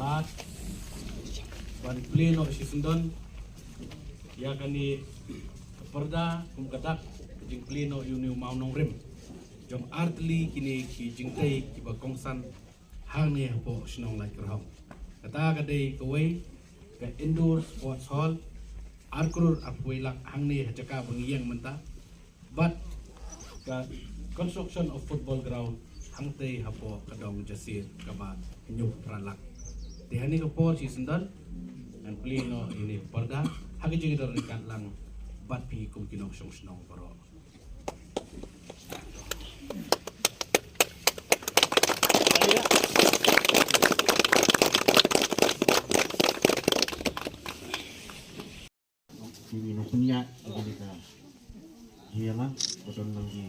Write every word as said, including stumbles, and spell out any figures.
Lad ban plie noh shisyndon ïa kane ka parda kum ka dak ka jingplie noh ïa une u mawnongrim jong artylli kine ki jingtei kiba kongsan hangne hapoh shnong Laitkyrhong. Kata ka dei kawei ka indoor sports hall ar klur arphew lak hangne ha jaka ba ngi ïeng mynta. Bad ka construction of football ground hangtei hapoh ka dong Jasir kaba hynñiewphew phra lak. Te ha kane ka por shisyndon ngan plie noh ïa kane ka parda ha ka jingïadon ryngkat lang bad phi kum ki nongshong shnong baroh. Ki nongpynïaid ïa kane ka jingïalang ba don lang ki